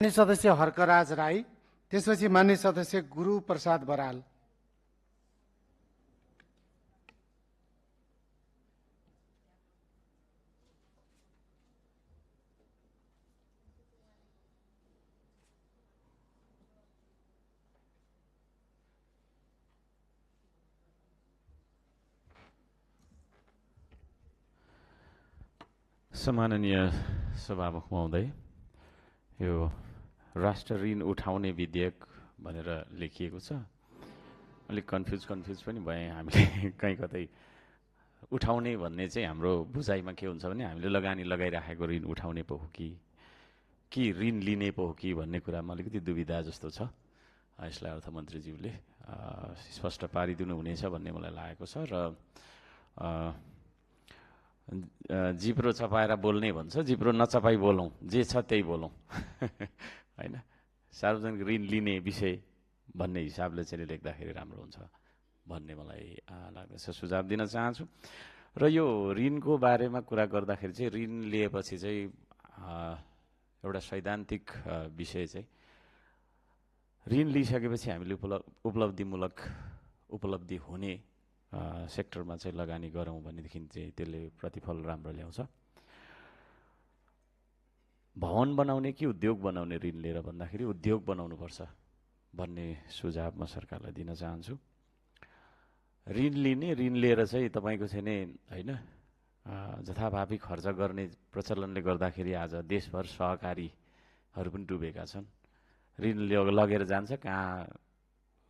माननीय सदस्य हर्कराज राई, त्यसपछि माननीय सदस्य गुरु प्रसाद बराल। सम्माननीय सभामुख महोदय, यो राष्ट्र ऋण उठाउने विधेयक भनेर लेखिएको छ। अलिक कन्फ्युज पनि भए हामीले कहीँ कतै उठाउने भन्ने चाहिँ हाम्रो बुझाइमा के हुन्छ भने हामीले लगानी लगाइराखेको ऋण उठाउने पो हो कि ऋण लिने पो हो कि भन्ने कुरामा अलिकति दुविधा जस्तो छ। यसलाई अर्थमन्त्रीज्यूले स्पष्ट पारिदिनु हुनेछ भन्ने मलाई लागेको छ। र जिब्रो चपाएर बोल्ने भन्छ, जिब्रो नचपाई बोलौँ, जे छ त्यही बोलौँ हैन। सार्वजनिक ऋण लिने विषय भन्ने हिसाबले चाहिँ लेख्दाखेरि राम्रो हुन्छ भन्ने मलाई लाग्दछ, सुझाव दिन चाहन्छु। र यो ऋणको बारेमा कुरा गर्दाखेरि चाहिँ ऋण लिएपछि चाहिँ एउटा सैद्धान्तिक विषय चाहिँ ऋण लिइसकेपछि हामीले उपलब्धि हुने सेक्टरमा चाहिँ लगानी गरौँ भनेदेखि चाहिँ त्यसले प्रतिफल राम्रो ल्याउँछ। भवन बनाउने कि उद्योग बनाउने ऋण लिएर भन्दाखेरि उद्योग बनाउनुपर्छ भन्ने सुझाव म सरकारलाई दिन चाहन्छु। ऋण लिएर चाहिँ तपाईँको चाहिँ नि होइन जथाभावी खर्च गर्ने प्रचलनले गर्दाखेरि आज देशभर सहकारीहरू पनि डुबेका छन्। ऋण लगेर जान्छ, कहाँ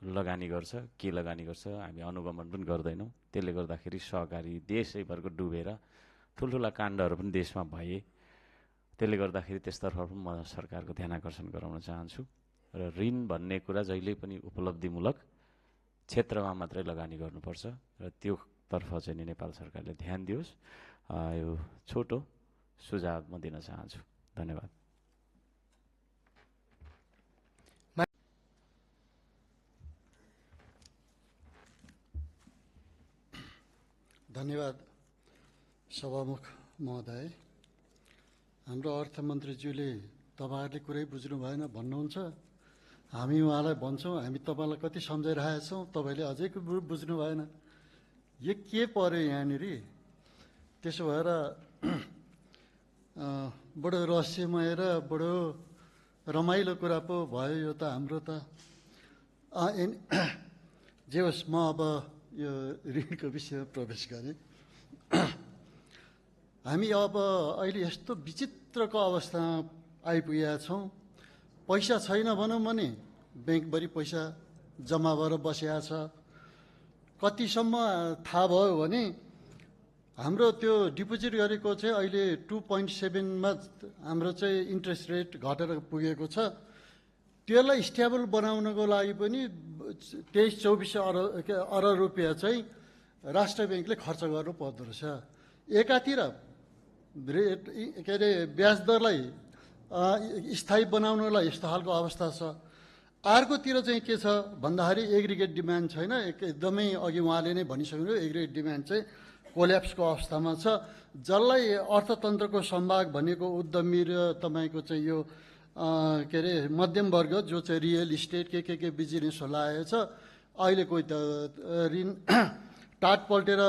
लगानी गर्छ, के लगानी गर्छ हामी अनुगमन पनि गर्दैनौँ। त्यसले गर्दाखेरि सहकारी देशैभरको डुबेर ठुल्ठुला काण्डहरू पनि देशमा भए। त्यसले गर्दाखेरि त्यसतर्फ पनि म सरकारको ध्यान आकर्षण गराउन चाहन्छु। र ऋण भन्ने कुरा जहिल्यै पनि उपलब्धिमूलक क्षेत्रमा मात्रै लगानी गर्नुपर्छ र त्योतर्फ चाहिँ नेपाल सरकारले ध्यान दियोस्। यो छोटो सुझाव म दिन चाहन्छु। धन्यवाद। धन्यवाद सभामुख महोदय। हाम्रो अर्थमन्त्रीज्यूले तपाईँहरूले कुरै बुझ्नु भएन भन्नुहुन्छ, हामी उहाँलाई भन्छौँ हामी तपाईँलाई कति सम्झाइरहेका छौँ, तपाईँले अझै बुझ्नु भएन। यो के पर्यो यहाँनिर? त्यसो भएर बडो रहस्यमय र बडो रमाइलो कुरा पो भयो यो त। हाम्रो त जे होस्, म अब यो ऋणको विषयमा प्रवेश गरेँ। हामी अब अहिले यस्तो विचित्रको अवस्थामा आइपुगेका छौँ। पैसा छैन भनौँ भने ब्याङ्कभरि पैसा जम्मा भएर बसेका छ। कतिसम्म थाहा भयो भने हाम्रो त्यो डिपोजिट गरेको चाहिँ अहिले 2.7मा हाम्रो चाहिँ इन्ट्रेस्ट रेट घटेर पुगेको छ। त्यसलाई स्टेबल बनाउनको लागि पनि 23-24 अरब रुपियाँ चाहिँ राष्ट्र ब्याङ्कले खर्च गर्नु पर्दो रहेछ। एकातिर के अरे ब्याज दरलाई स्थायी बनाउनलाई यस्तो खालको अवस्था छ। अर्कोतिर चाहिँ के छ भन्दाखेरि एग्रिगेट डिमान्ड छैन। एकदमै अघि उहाँले नै भनिसक्नु, एग्रिगेट डिमान्ड चाहिँ कोल्याप्सको अवस्थामा छ। जसलाई अर्थतन्त्रको सम्भाग भनेको उद्यमी र तपाईँको चाहिँ यो के अरे मध्यम वर्ग जो चाहिँ रियल इस्टेट के बिजनेस लागेको छ, अहिले कोही त ऋण टाट पल्टेर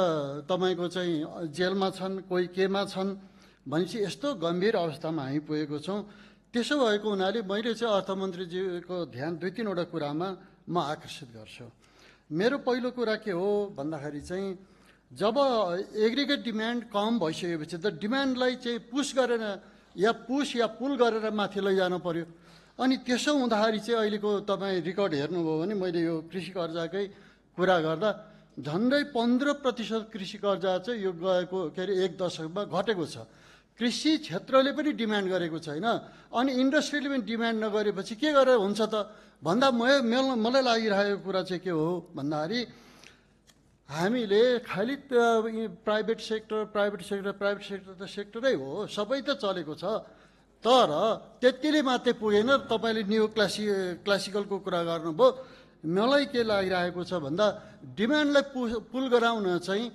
तपाईँको चाहिँ जेलमा छन्, कोही केमा छन् भनेपछि यस्तो गम्भीर अवस्थामा हामी पुगेको छौँ। त्यसो भएको हुनाले मैले चाहिँ अर्थमन्त्रीज्यूको ध्यान 2-3वटा कुरामा म आकर्षित गर्छु। मेरो पहिलो कुरा के हो भन्दाखेरि चाहिँ जब एग्रिगेट डिमान्ड कम भइसकेपछि त डिमान्डलाई चाहिँ पुस या पुल गरेर माथि लैजानु पर्यो। अनि त्यसो हुँदाखेरि चाहिँ अहिलेको तपाईँ रेकर्ड हेर्नुभयो भने मैले यो कृषि कर्जाकै कुरा गर्दा झन्डै 15% कृषि कर्जा चाहिँ यो गएको के अरे 1 दशकमा घटेको छ। कृषि क्षेत्रले पनि डिमान्ड गरेको छैन, अनि इन्डस्ट्रीले पनि डिमान्ड नगरेपछि के गरेर हुन्छ त भन्दा मलाई लागिरहेको कुरा चाहिँ के हो भन्दाखेरि हामीले खालि प्राइभेट सेक्टर त सेक्टरै हो, सबै त चलेको छ। तर त्यतिले मात्रै पुगेन। तपाईँले न्यू क्लासिकलको कुरा गर्नुभयो। मलाई के लागिरहेको छ भन्दा डिमान्डलाई पुल गराउन चाहिँ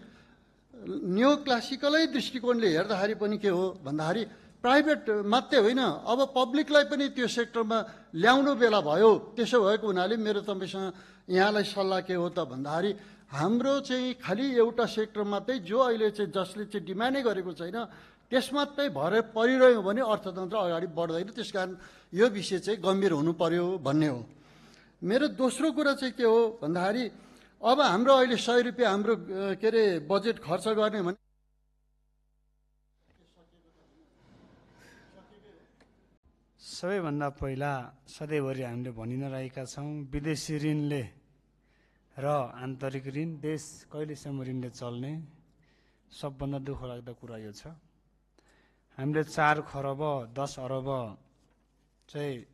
न्यू क्लासिकलै दृष्टिकोणले हेर्दाखेरि पनि के हो भन्दाखेरि प्राइभेट मात्रै होइन, अब पब्लिकलाई पनि त्यो सेक्टरमा ल्याउनु बेला भयो। त्यसो भएको हुनाले मेरो तपाईँसँग यहाँलाई सल्लाह के हो त भन्दाखेरि हाम्रो चाहिँ खालि एउटा सेक्टर मात्रै जो अहिले चाहिँ जसले चाहिँ डिमान्डै गरेको छैन त्यस मात्रै भर परिरह्यो भने अर्थतन्त्र अगाडि बढ्दैन। त्यस कारण यो विषय चाहिँ गम्भीर हुनु पर्यो भन्ने हो। मेरो दोस्रो कुरा चाहिँ के हो भन्दाखेरि अब हाम्रो अहिले 100 रुपियाँ हाम्रो के अरे बजेट खर्च गर्ने भने सबैभन्दा पहिला सधैँभरि हामीले भनि नै रहेका छौँ, विदेशी ऋणले र आन्तरिक ऋण देश कहिलेसम्म ऋणले चल्ने, सबभन्दा दुःख लाग्दो कुरा यो छ। हामीले 4 खरब 10 अरब चाहिँ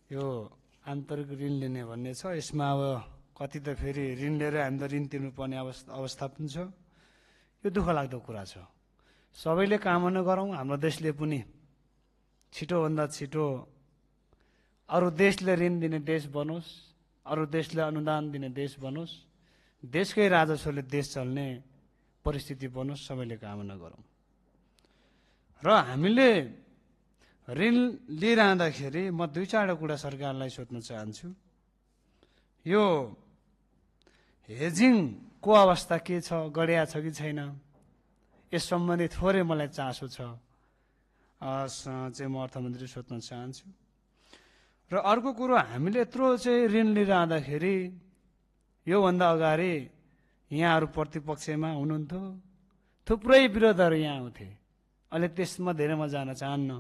यो आन्तरिक ऋण लिने भन्ने छ। यसमा अब कति त फेरि ऋण लिएर हामी त ऋण तिर्नुपर्ने अवस्था पनि छ। यो दुःख लाग्दो कुरा छ। सबैले कामना गरौँ हाम्रो देशले पनि छिटोभन्दा छिटो अरू देशले ऋण दिने देश बनोस्, अरू देशले अनुदान दिने देश बनोस्, देशकै राजस्वले देश चल्ने परिस्थिति बनोस्, सबैले कामना गरौँ। र हामीले ऋण लिइरहँदाखेरि म 2-4 कुरा सरकारलाई सोध्न चाहन्छु। यो हेजिङको अवस्था के छ, गडिया छ कि छैन, यस सम्बन्धी थोरै मलाई चासो छ चाहिँ म अर्थमन्त्री सोध्न चाहन्छु। र अर्को कुरो, हामीले यत्रो चाहिँ ऋण लिइरहँदाखेरि योभन्दा अगाडि यहाँहरू प्रतिपक्षमा हुनुहुन्थ्यो, थुप्रै विरोधहरू यहाँ आउँथे। अहिले त्यसमा धेरै म जान चाहन्न,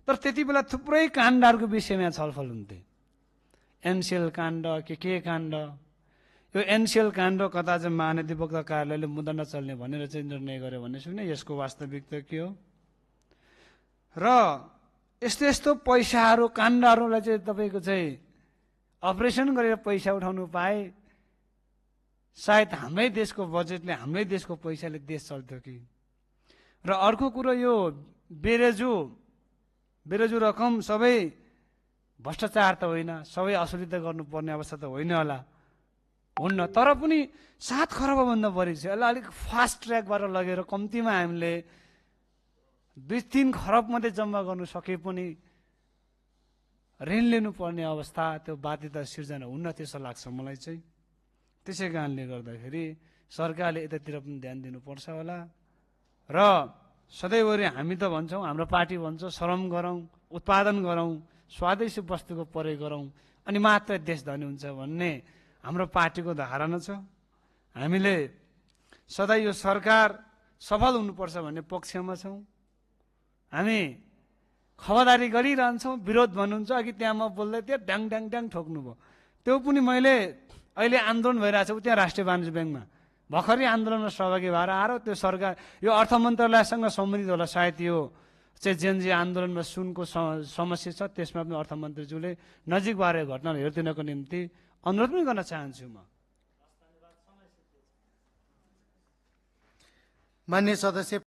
तर त्यति बेला थुप्रै काण्डहरूको विषयमा छलफल हुन्थे। एनसिएल काण्ड के काण्ड, यो एनसिएल काण्ड कता चाहिँ महाधिवक्ता कार्यालयले मुद्दा नचल्ने भनेर चाहिँ निर्णय गर्यो भन्ने सुने। यसको वास्तविकता के हो र यस्तो यस्तो पैसाहरू काण्डहरूलाई चाहिँ तपाईँको चाहिँ अपरेसन गरेर पैसा उठाउनु पाए सायद हाम्रै देशको बजेटले, हाम्रै देशको पैसाले देश चल्थ्यो कि। र अर्को कुरो, यो बेरेजु रकम सबै भ्रष्टाचार त होइन, सबै असुली त गर्नुपर्ने अवस्था त होइन होला, हुन्न, तर पनि 7 खरबभन्दा बढी छ। यसलाई अलिक फास्ट ट्र्याकबाट लगेर कम्तीमा हामीले 2-3 खरब मात्रै जम्मा गर्नु सके पनि ऋण लिनुपर्ने अवस्था, त्यो बाध्यता सिर्जना हुन्न त्यसो लाग्छ मलाई चाहिँ। त्यसै कारणले गर्दाखेरि सरकारले यतातिर पनि ध्यान दिनुपर्छ होला। र सधैँभरि हामी त भन्छौँ, हाम्रो पार्टी भन्छ श्रम गरौँ, उत्पादन गरौँ, स्वादेशी वस्तुको प्रयोग गरौँ अनि मात्र देश धनी हुन्छ भन्ने हाम्रो पार्टीको धारणा छ। हामीले सधैँ यो सरकार सफल हुनुपर्छ भन्ने पक्षमा छौँ। हामी खबरदारी गरिरहन्छौँ। विरोध भन्नुहुन्छ, अघि त्यहाँ म बोल्दै थिएँ, ड्याङ ड्याङ ड्याङ ठोक्नु भयो। त्यो पनि मैले अहिले आन्दोलन भइरहेको छ त्यहाँ राष्ट्रिय वाणिज्य ब्याङ्कमा भर्खरै आन्दोलनमा सहभागी भएर आएर त्यो सरकार यो अर्थ मन्त्रालयसँग सम्बन्धित होला सायद। यो चाहिँ जेनजी आन्दोलनमा सुनको समस्या छ, त्यसमा पनि अर्थमन्त्रीज्यूले नजिक भएर घटनाहरू हेरिदिनको निम्ति अनुरोध पनि गर्न चाहन्छु म। मान्य सदस्य